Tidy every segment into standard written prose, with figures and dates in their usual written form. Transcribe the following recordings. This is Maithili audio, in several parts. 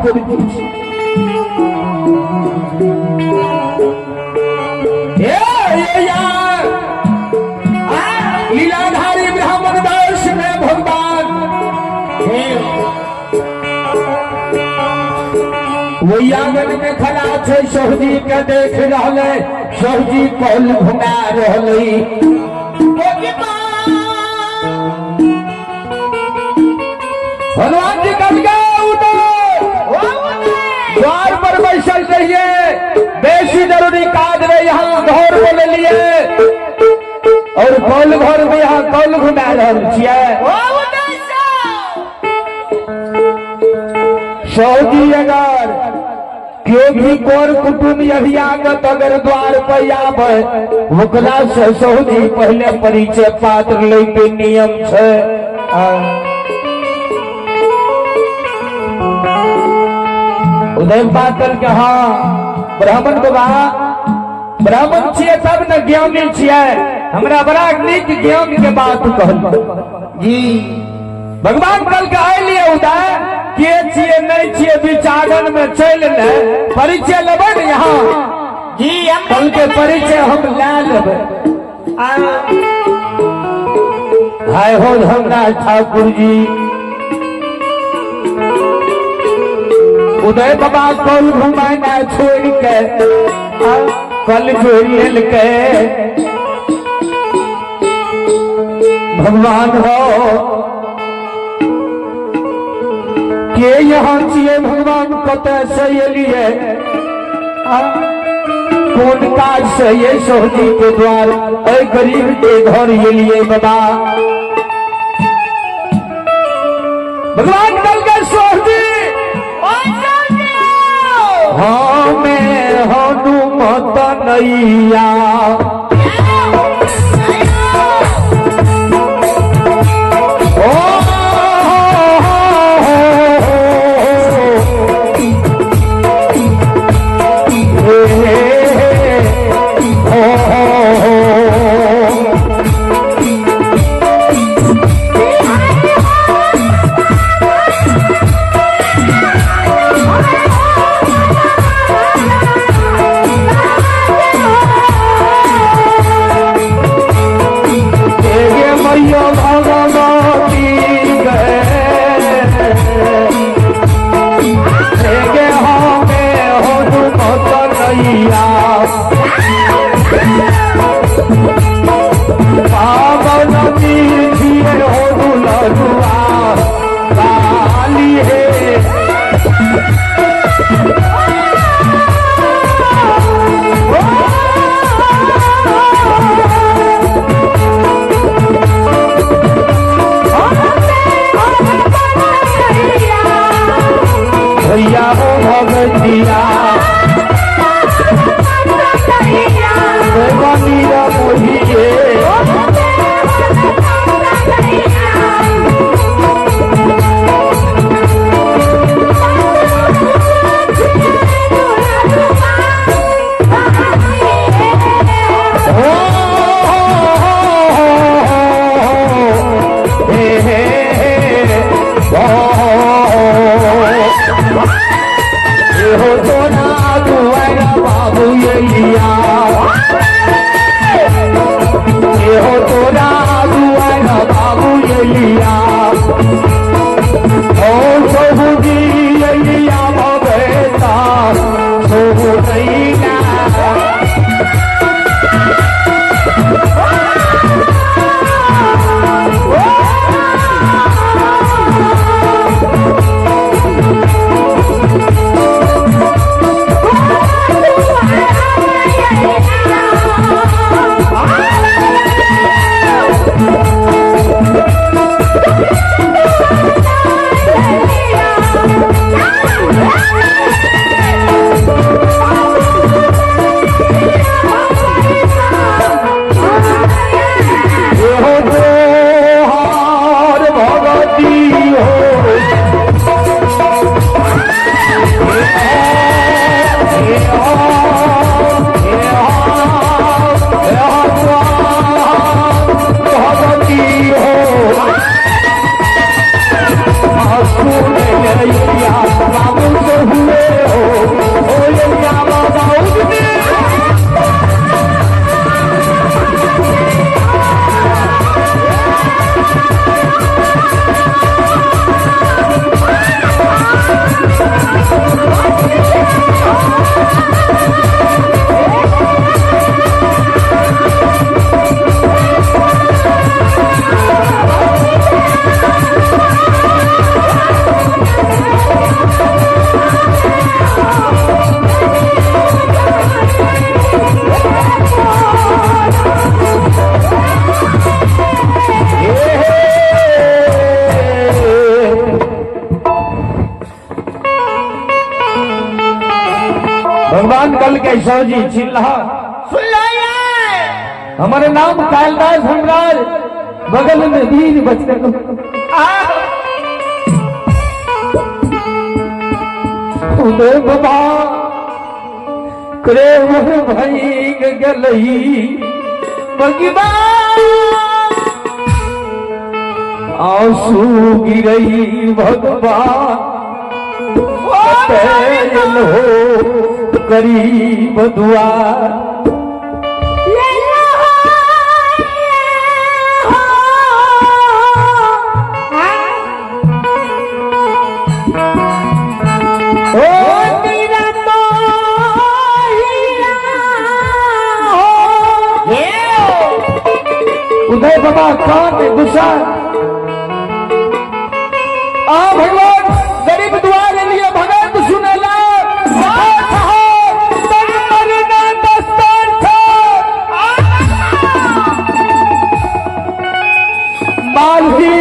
ठाकुर जी छी। ए ये यार लीलाधारी ब्राह्मण दास में भगवान वही आंगन में खड़ा छै, सोहजी के देख रहले, सोहजी कौल घुमा रहले। भगवान जी कल गए द्वार पर बैसल रहिए, बेसी जरूरी काज रहे यहाँ घर बोले लिए और कौल घर में यहाँ कौल घुमा रहल छियै। सऊदी अगर केओ भी कर कुटुम अभियागत अगर द्वार पर आवे ओकरा से सऊदी पहले परिचय पात्र लै के नियम छै। उदय पातल के हाँ ब्राह्मण बाबा ब्राह्मण छियै तब न ज्ञानी छियै, हमरा बड़ा नीक ज्ञान के बात कहल जी। भगवान कल के आइलिए उदय के छियै नहीं छियै बीच आंगन में चलि ने परिचय लेबै ने यहाँ जी, हम कल के परिचय हम ले लेबै। हाय हो धर्मराज ठाकुर जी, उदय बाबा कल घुमाना छोड़ के कल छोड़ लेलकै। भगवान हो के यहाँ छियै भगवान, कतऽ से एलियै, कोन काज से ये सोहजी के द्वार एहि गरीब के घर एलियै बाबा। भगवान कल के सोहजी हमें हनुमत नैया ओ भैया हो भगतिया भगवान कल के सौजी चिल्ला सुन लो ये। हमारे नाम कालदास हमराज बगल में वीर बजरंग। उदय बाबा प्रेम भई गलई भगवान आंसू गिरई भगवान तेल हो गरीब दुआर। ये लो ये हो। ओ तेरा तो हीरा हो। उदय बाबा कान गुस्सा आ भगवान गरीब दुआर लिए भगत सुनेला माली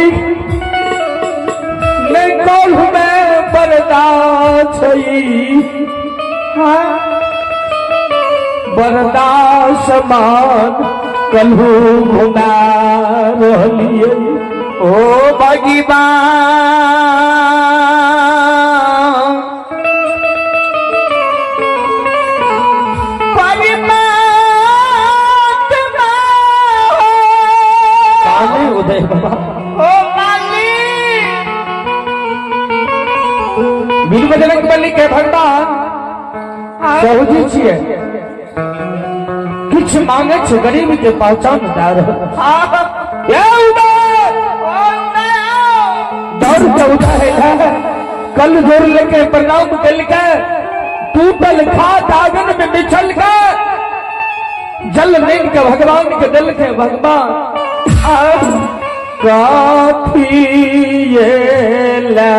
मैं कल में बरदा छई बरदा समान कलहू घुमा रहलिए। ओ भगवान परमात्मा काने उदय बाबा ओ माली वीर बजरंग बली के भगवान सहूजी छिए किछ मांगे छे गरीब के पहचान दे रहल। ये उदय दौड़ के उदय है कल जोड़ लेके प्रणाम कल के टूटल खाट आंगन में बिछल के जल नीन के भगवान के दिल के भगवान काफी ये ला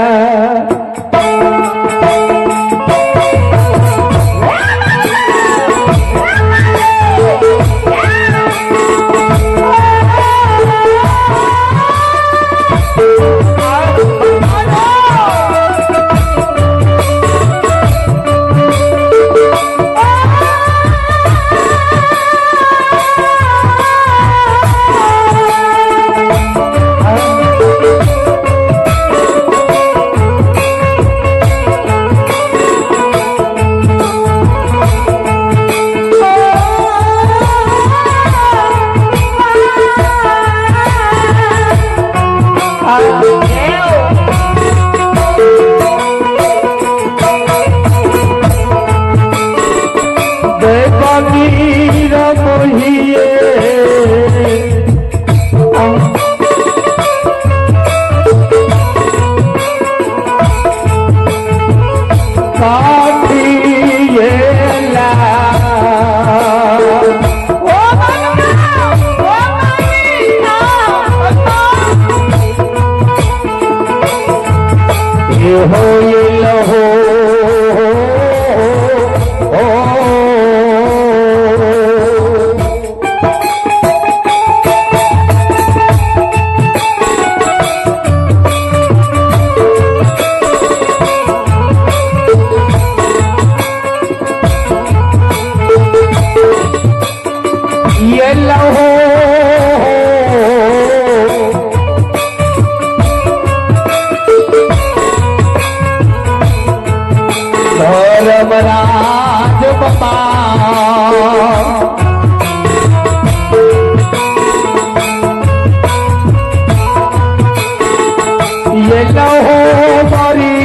धर्मराज बाबा ये लहो मारी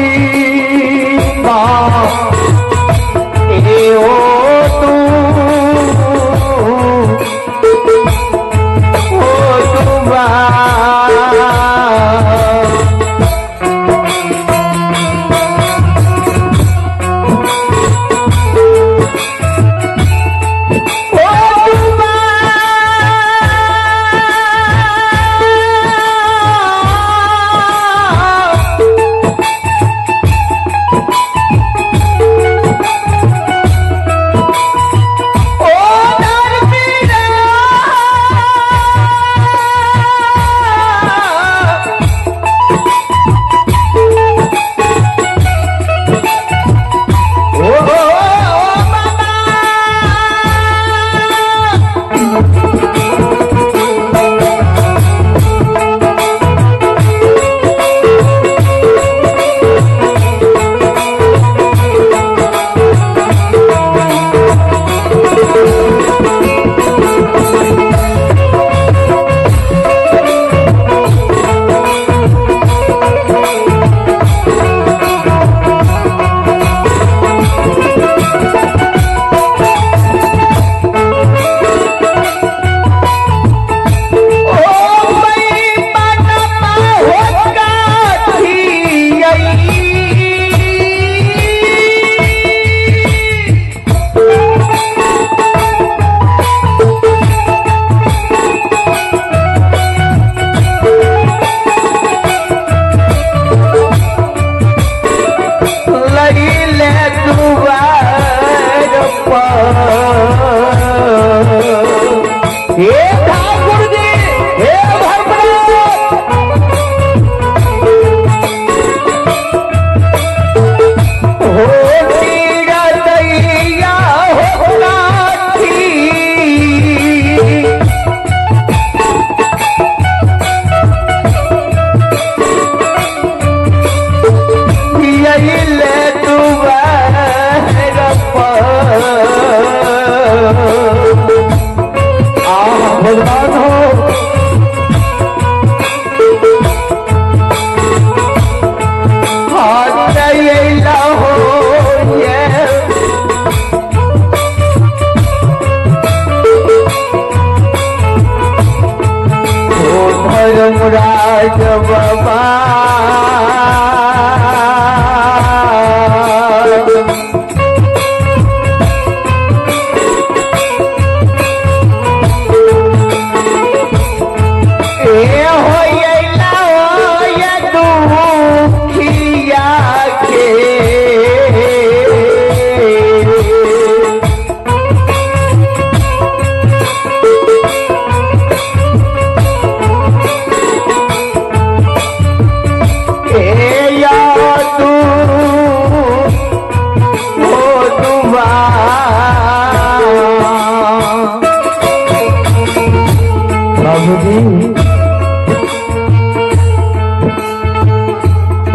माँ ए ओ तू ओ तुवा ओ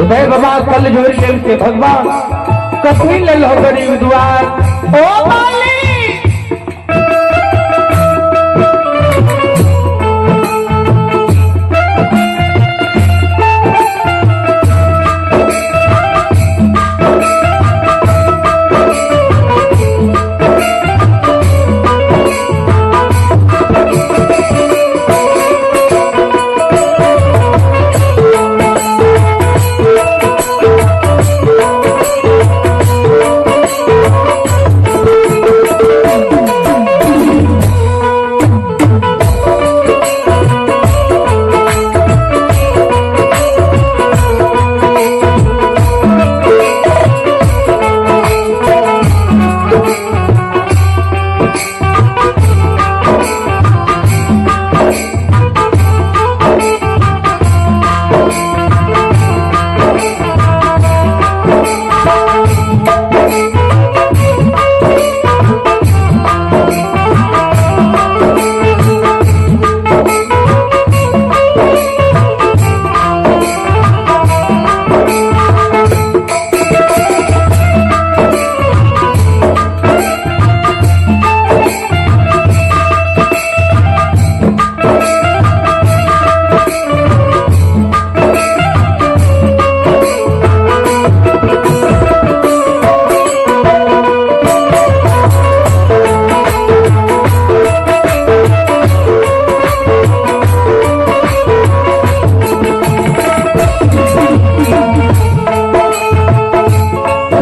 उदय बाबा कल जोड़ लेल के भगवान कथी लेल हो गरीब दुआर। ओ माली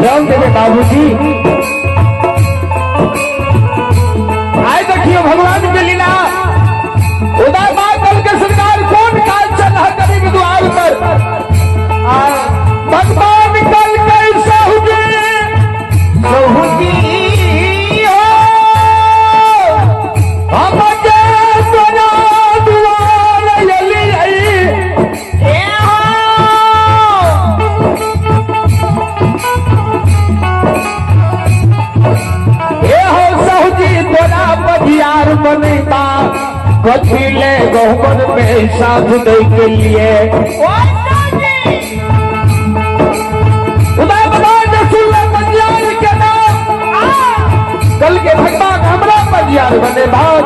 राम देवे बाबूजी आए देखियो भगवान के लीला। उदय बादल के सरकार कौन काल चल रहा गरीब द्वार पर। भगवान कल के सहुजी सहुजी हो हम के तोरा द्वार अली आई। ए हो ए हो सहुजी तोरा बजियार बनता कथी ले गहुमन में साथ दे के लिए। ओ साजी उदय भगवान ने सुन ले बजियार के नाम। कल के भगवान हमरा बजियार बने भाग।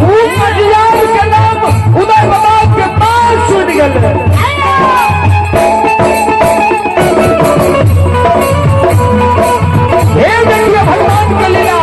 ऊ बजियार के नाम उदय भगवान के पास सुन गए। हे देखिए भगवान के लीला।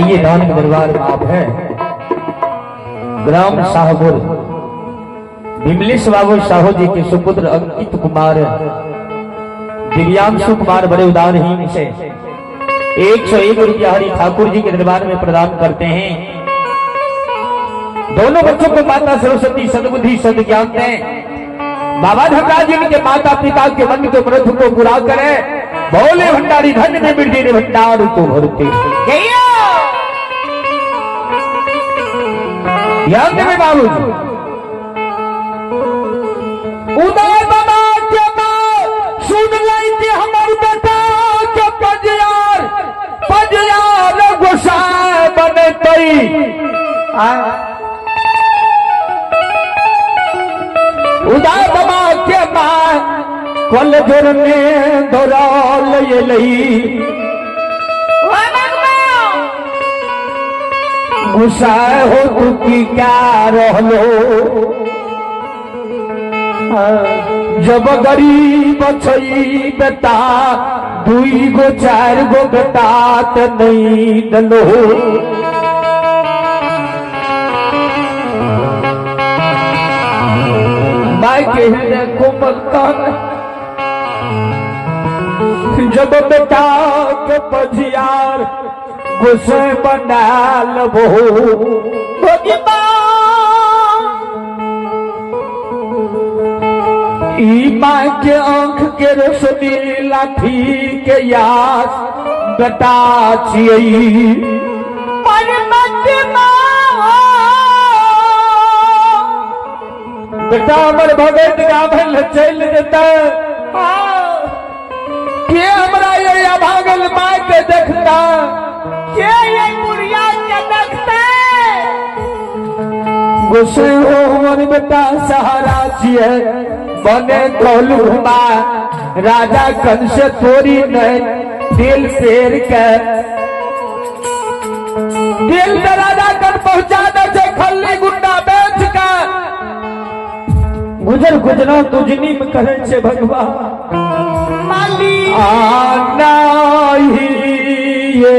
आइए दान के दरबार में आप हैं। ग्राम शाहपुर विमलेश बाबू साहू जी के सुपुत्र अंकित कुमार दिव्यांशु कुमार बड़े उदारहीन से 101 रुपया हरि ठाकुर जी के दरबार में प्रदान करते हैं। दोनों बच्चों को माता सरस्वती सद्बुद्धि सद्ज्ञान दें। बाबा धनराज जी के माता पिता के मन के व्रत को पूरा करें। बोले भंडारी धन में बिरजी भंडार को भरते। ध्यान देवे बाबू जी। उदय बाबा के माँ सुन लै के हमर बेटा के पजियार पजियार गोसाई बनतई। उदय बाबा के माँ कल जोरने दौड़ल एलई। गुस्सा हो तू की क्या रहलो जब गरीब छई बेटा दुई गो चार गो बेटा त नहीं दलो। माई के हृदय कोमलता जब बेटा के पजियार गुस्से बना लबो। ई माँ के आंख के रोशनी लाठी के यास बेटा छियई। बेटा हमर भगत गाभल चल देता के हमरा ये अभागल माँ के देखता के ये बुढ़िया के देखते। गुस्से हो हमर बेटा सहारा छिए बने कोलू माँ राजा कंस तोरी नहीं दिल पेर के दिल से राजा कन पहुंचा दे छे खल्ली गुंडा बेच के गुजर गुजरा तुझनी में करे छे भगवान माली आना ही ये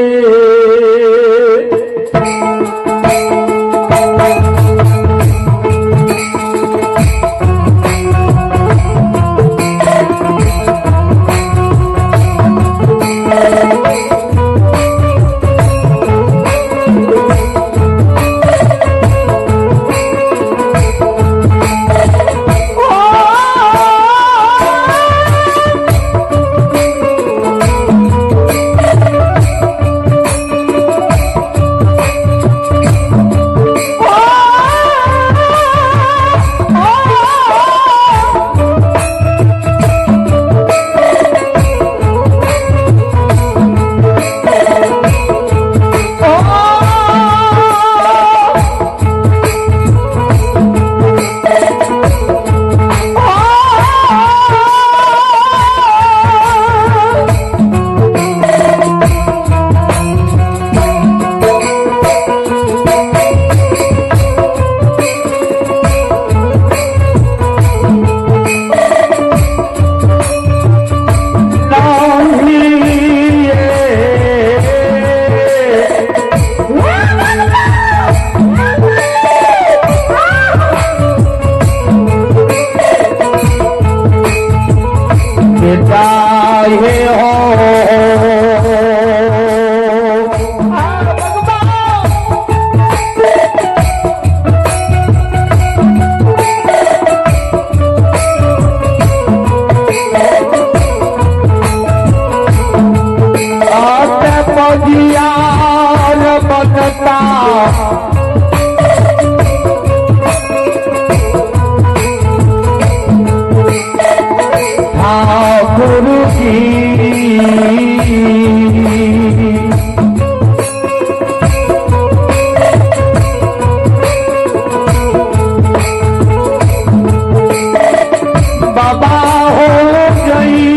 ठाकुर की बाबा हो गई।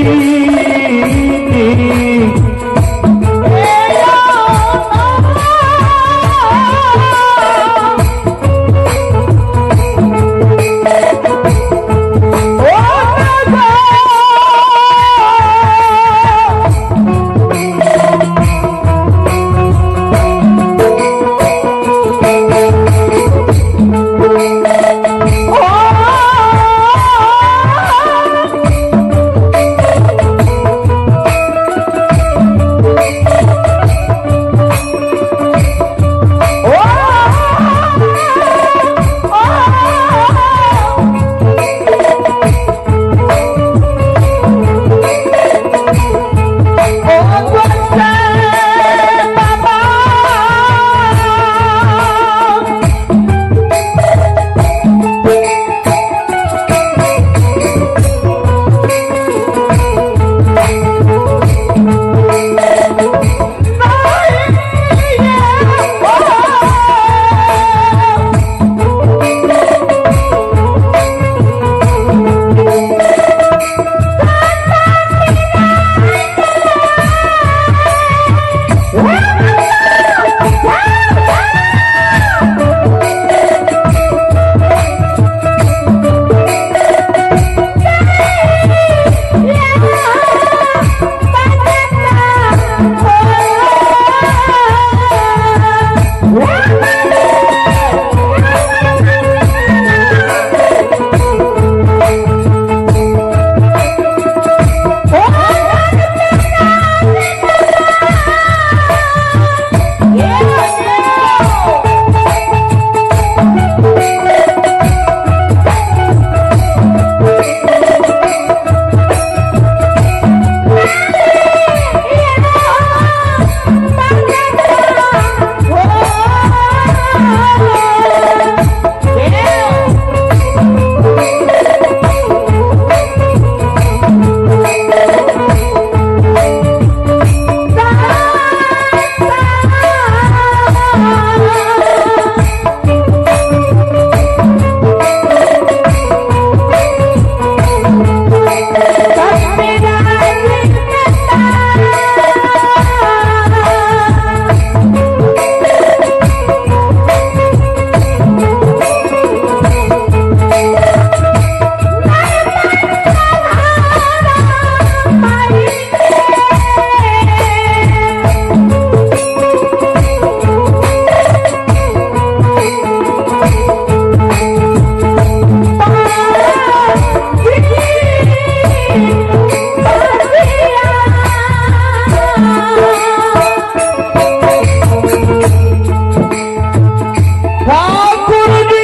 ठाकुर जी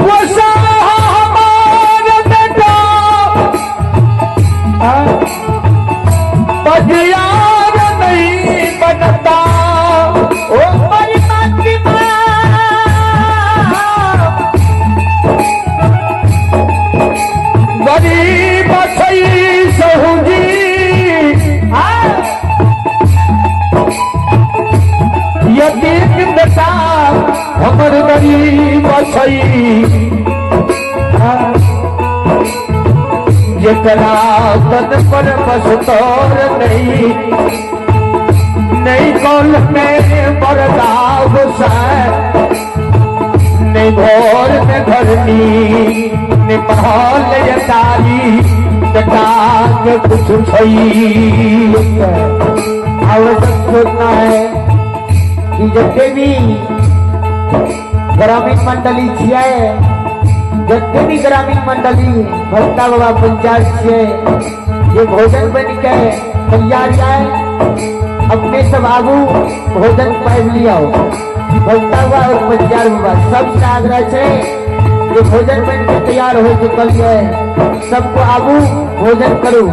वसा हमार बेटा बजियार नहीं बनता। ओ परमात्मा गरीब छई सहूजी यदि बेटा हमर गरीब छई जेकरा तन पर बसतोर नहीं नहीं कौल में बरदाव से नहीं भोर में घरनी नहीं महल यतारी बेटा के कुछ छई। आवश्यक सोचना है कि जते भी ग्रामीण मंडली छियै, जते भी ग्रामीण मंडली भक्ता बाबा पंचायत छियै, ये भोजन बन के तैयार आए, अपने सब आगू भोजन पाबि लियो। भक्ता बाबा और पंचायत बाबा सबसे आग्रह है जो भोजन बन के तैयार हो चुकल है, सबको आगू भोजन करू।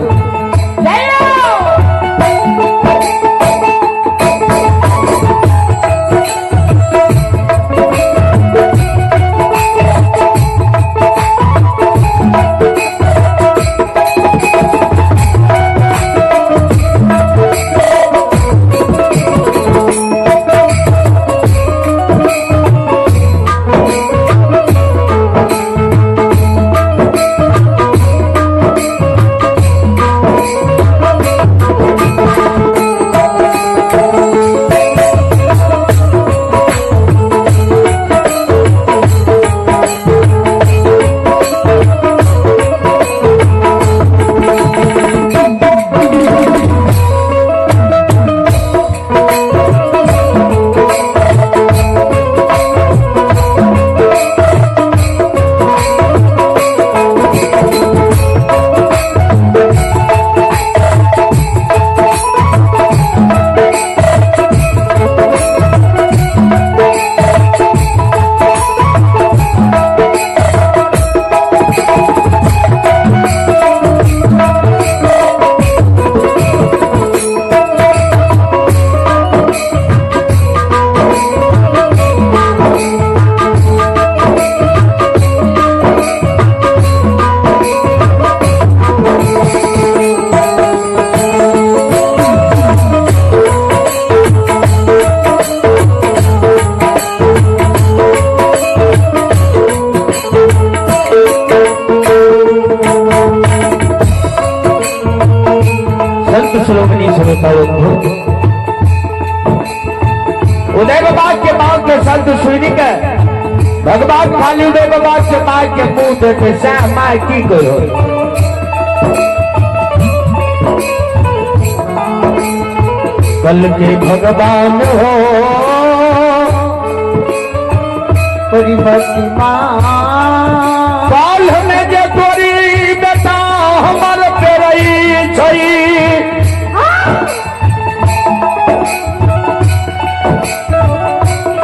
संत श्रोमणी श्रोता उदय बाबा के मां के संत सुनि के भगवान खाली उदय बाबा के मां के मुंह देखे सह my की कहो। कल के भगवान हो परिमति माँ काल में जे तोरी बेटा हमर पेरई छई।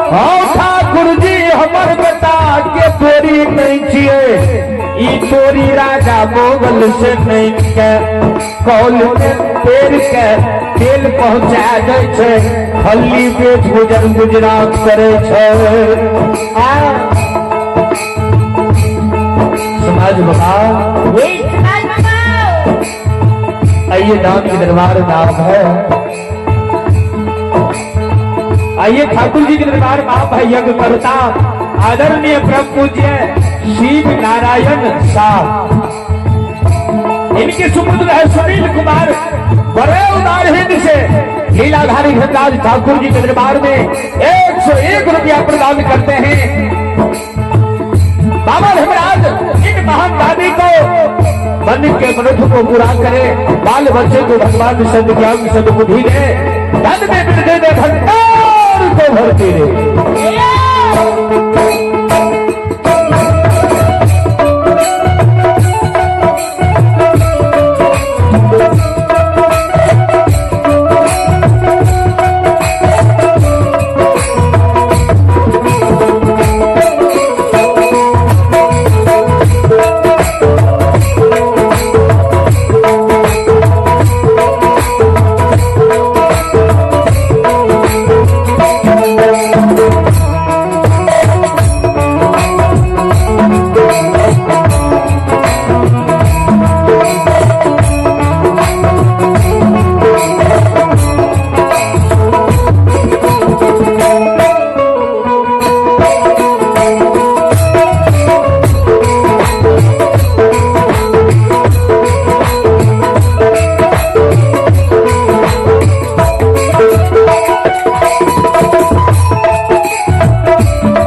हाँ ठाकुर जी हमर बेटा के तोरी नहीं छिए, ई तोरी राजा मोगल से नहीं के कौल में पेड़ के तेल पहुंचा दै छै, फल्ली बेच गुजर गुजरात करे छै। समाज बाबा आइए दाम के दरबार में आप है, आइए ठाकुर जी के दरबार में आप है। यज्ञ करता आदरणीय परम पूज्य शिव नारायण शाह, इनके सुपुत्र है सुनील कुमार, बड़े उदार हिंद से लीलाधारी धनराज ठाकुर जी के दरबार में 101 रुपया प्रदान करते हैं। बाबा धर्मराज इन महान दादी को मन के मनोरथ को पूरा करे, बाल बच्चे को भगवान सद्ज्ञान सद्बुद्धि दे, धन में वृद्धि दे, भंडार को भरती दे।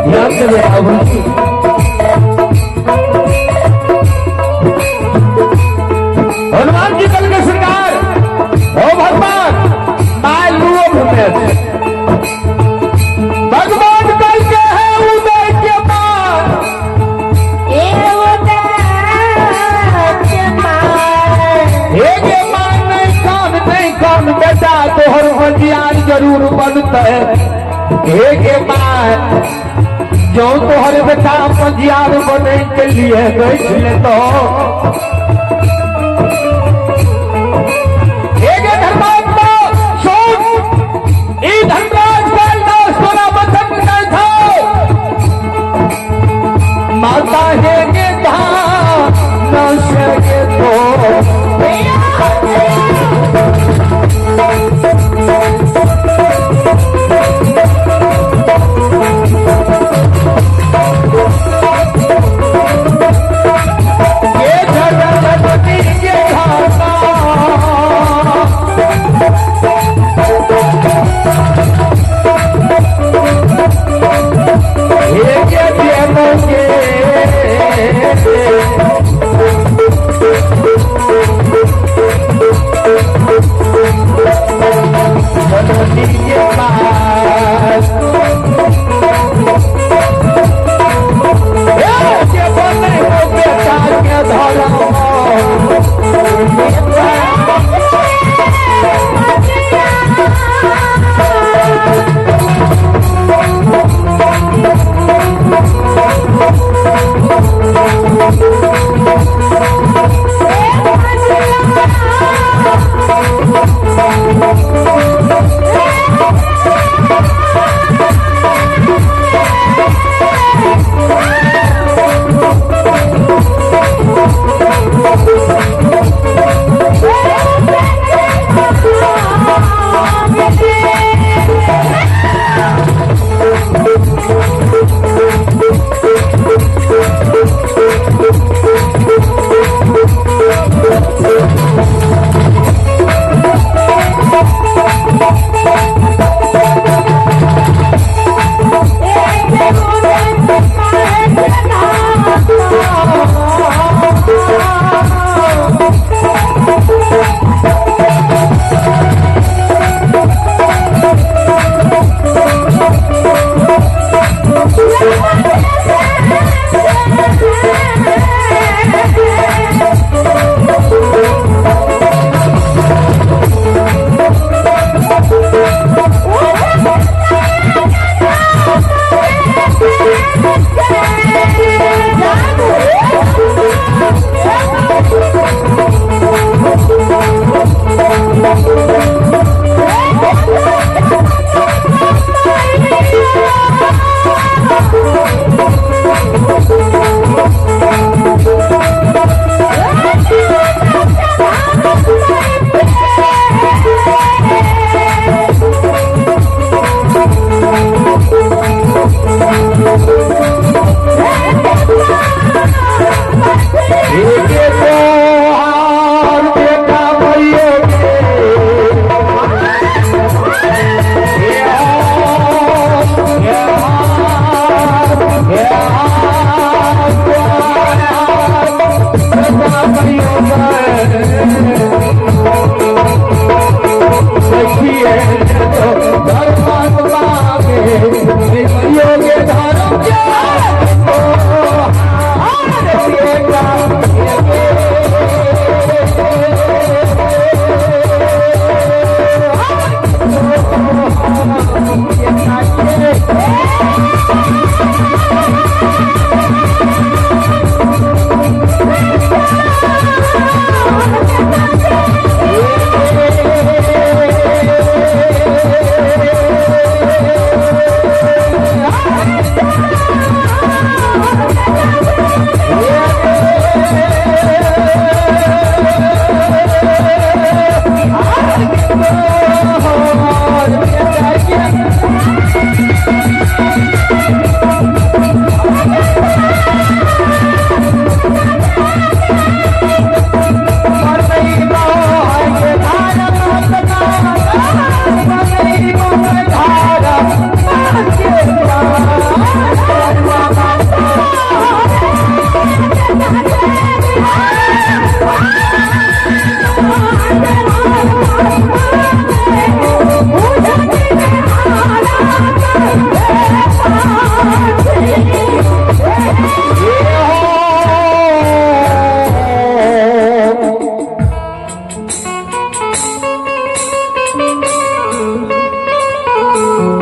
ध्यान से बैठा। हनुमान जी कल के सरकार ओ भगवान my लोभ में भगवान कल के है उदय के मान, हे गे मान नहीं कान नहीं कान बेटा तोहर होशियार जरूर बनते। हे गे मान जो तोहर बेटा पंजियार बने के लिए बैठ ले तो हे गे धर्मात्मा सुन, ई धर्मराज कालदास तोरा वचन नहीं था। माता हे गे धान से गे तो ये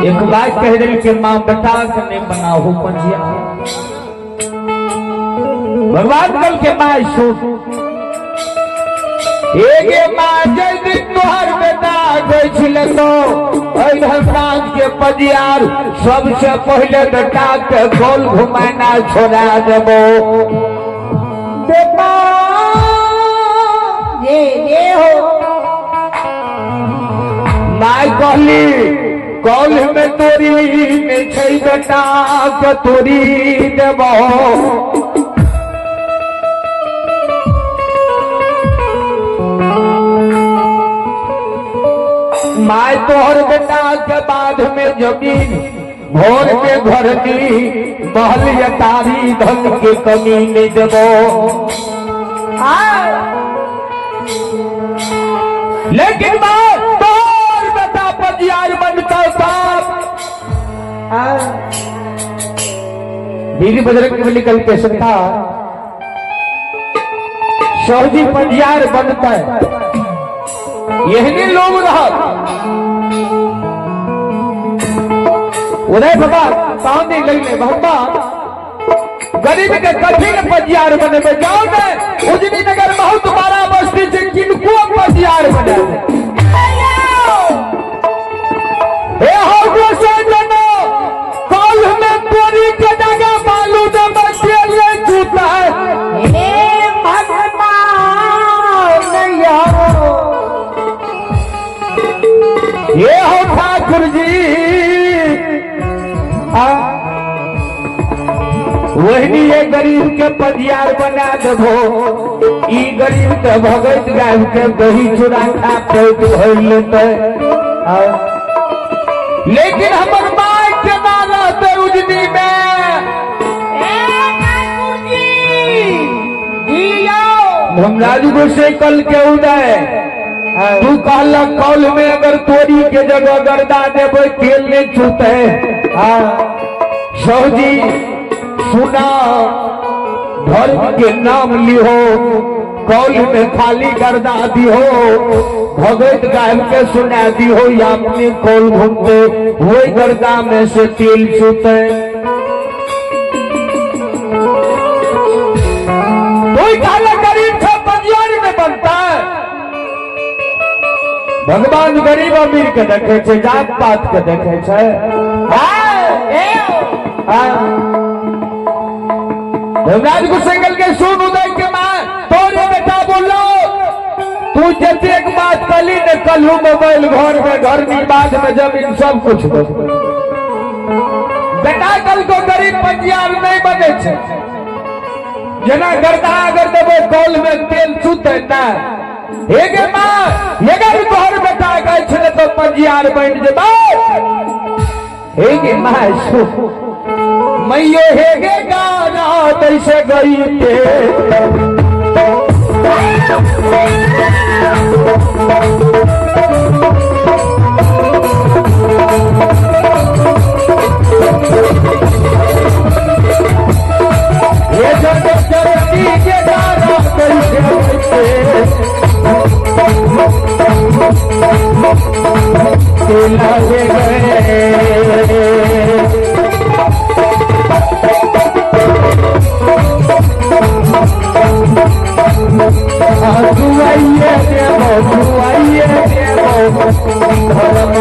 एक बात कह दिल के मां बेटा के नहीं बनाओ पंजिया। भगवान कल के मां सुन एगे मां जय दिन तोहर बेटा गई छले तो एहि धर्मराज के पजियार सबसे पहले बेटा के गोल घुमाना छोड़ा देबो। बेटा ये हो माय कहली कौल में तोरी में छै बेटा के तोरी देबो। My तोहर बेटा के बाद में जमीन भोर के घर दी महल यतारी धन के कमी नहीं देबो। लेकिन मां तोहर बेटा पजियार बनता साहब। बीरी बजरंग बली कल के सकता सौजी पंजियार बनता है यही लोग रहा। उदय बाबा पानी लग ले भगवान गरीब के कठिन पजियार बने में जाओ ने उजनी नगर बहुत बड़ा बस्ती से किनको पजियार बने हे हो गोसाई कल में तोरी के जगह बालू दे बच्चे ले जूता है। हे भगवान ये हो ठाकुर जी वही ये गरीब के पजियार बना देबो। ई गरीब के भगत गाय के दही चूड़ा खा पेट भर लेते। लेकिन हमर माय के ना रहते उजनी में। धर्मराज गोसाई कल के उदय तू कहला कौल में अगर तोरी के जगह गर्दा देबो तेल नहीं छूते। सौजी सुना धर्म के नाम लिहो कौल में खाली गर्दा दिहो भगत गायब के सुना दिहो या अपने कौल घूमते वही गर्दा में से तेल छूते। कोई कहला गरीब था पंजियार में बनता है। भगवान गरीब अमीर के देखे छे जात पात के देखे छे। धर्मराज गोसाई के सुन उदय के मां तोरे बेटा बोलो तू जते एक बात कली ने कलू मोबाइल घर में घर की बाद में जमीन सब कुछ दो। बेटा कल को गरीब पंजियार नहीं बने छे जना गर्दा अगर देबो कौल में तेल छूते ना। हेगे मां अगर तोहर बेटा गए छले तो पंजियार बन जेबो। हेगे मां सु मैयो हेगे गाना तैसे गई ते ये जगत चरती के गाना तैसे गई ते लगे गए। आइए देवो आइए देवो धर्म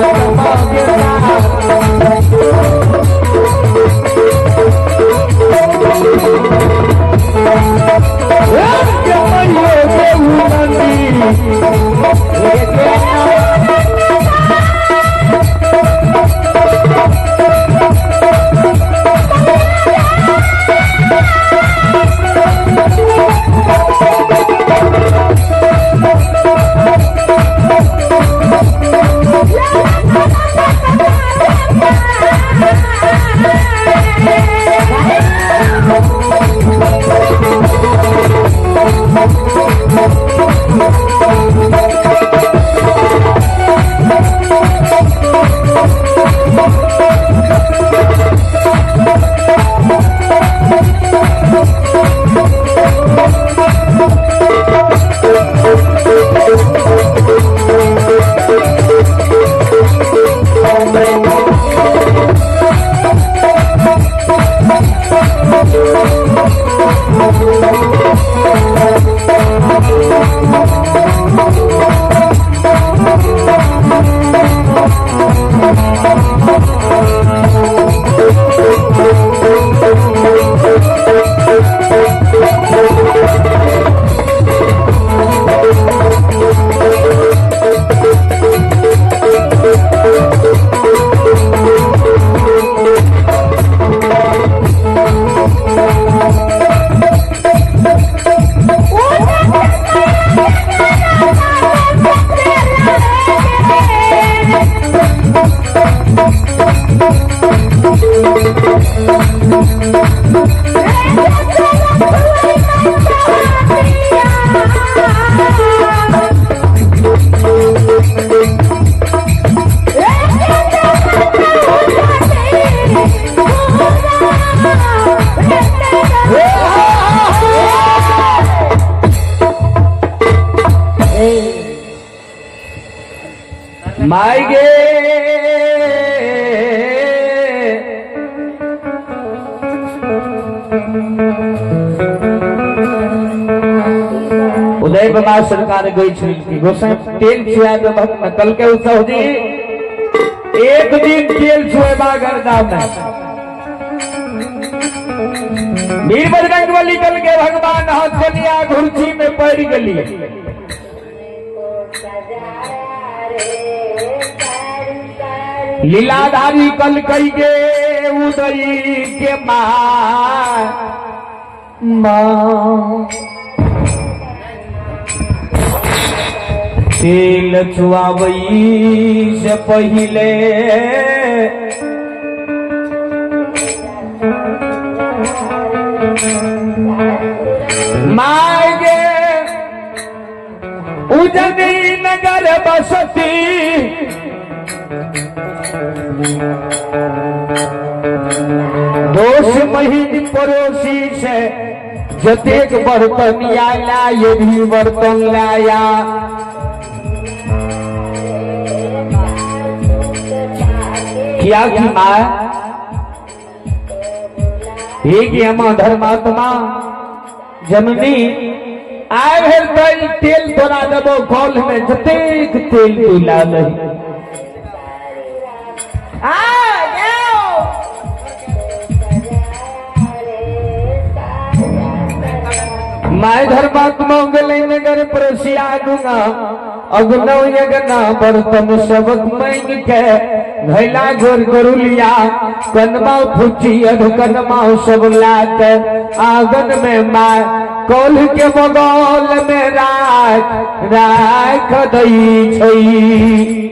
माय गे उदय बाबा सरकार गई छली गोसाई तेल छुआ देबक न कल के उत्सव जी एक दिन तेल छुएबा गर्दा में वीर बजरंग बली कल के भगवान हाथ चलिया घुर्ची में पड़ गली। लीलाधारी कल कई गे उदयी के माँ माँ तेल छुआबई से पहिले मागे उजनी नगर बसती दोष महीन पड़ोसी से जतेक बर्तन आया ये भी बर्तन लाया। किया की माँ एक हम धर्मात्मा जननी आय भेल तेल तेल तोरा देबो कौल में जतेक तेल तू ला लही। My धर्मात्मा गले नगर प्रसिया दूंगा अग्नौ यगना बर्तन सबक मैन के घैला गोर गरुलिया कनमा फुची अध कनमा सब लात आंगन में माय कौल के बगल में राख राख दई छई।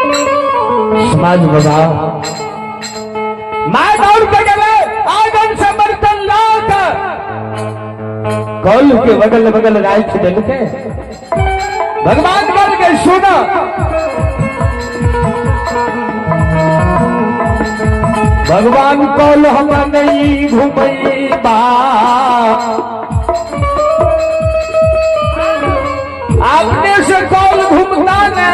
समाज बाबा मां दौड़ के गए आंगन से बर्तन लाक कौल के बगल बगल राख देलके। भगवान बन के सुना भगवान कौल हम नहीं घुमई बा आपने से कौल घूमता न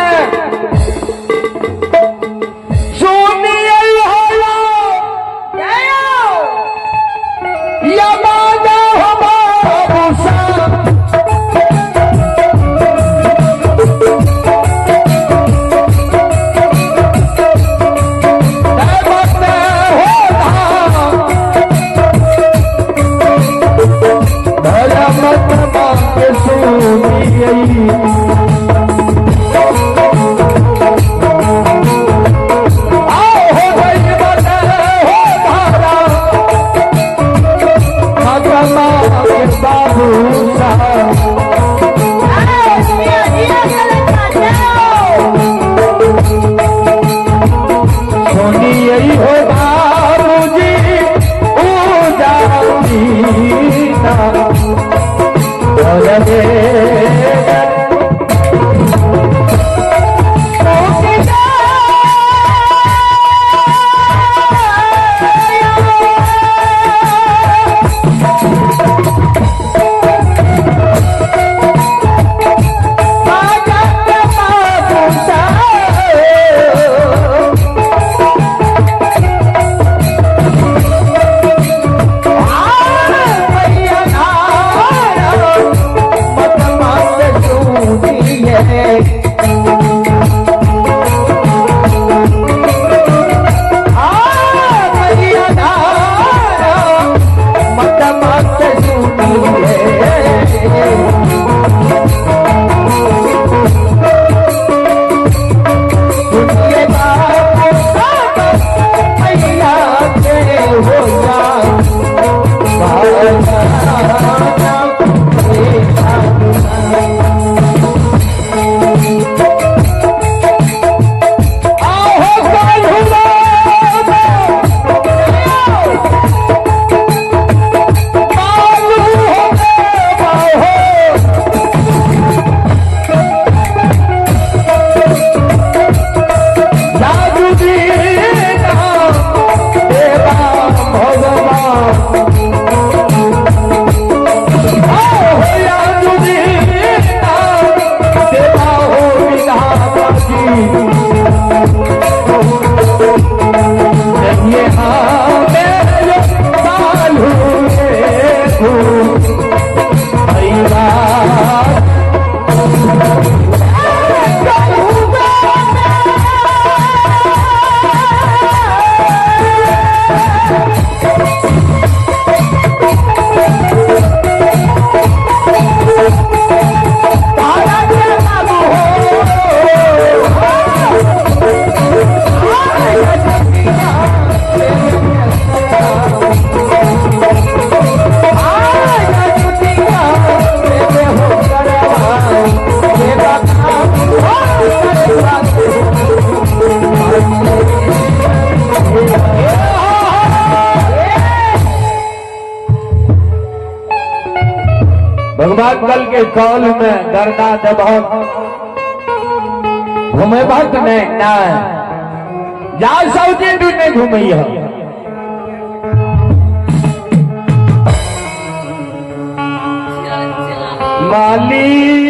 तारा के बाबू भगवान कल के कौल में डरना दबाव घुमेबक नहीं ना जा सऊदी भी नहीं घूमई हो। माली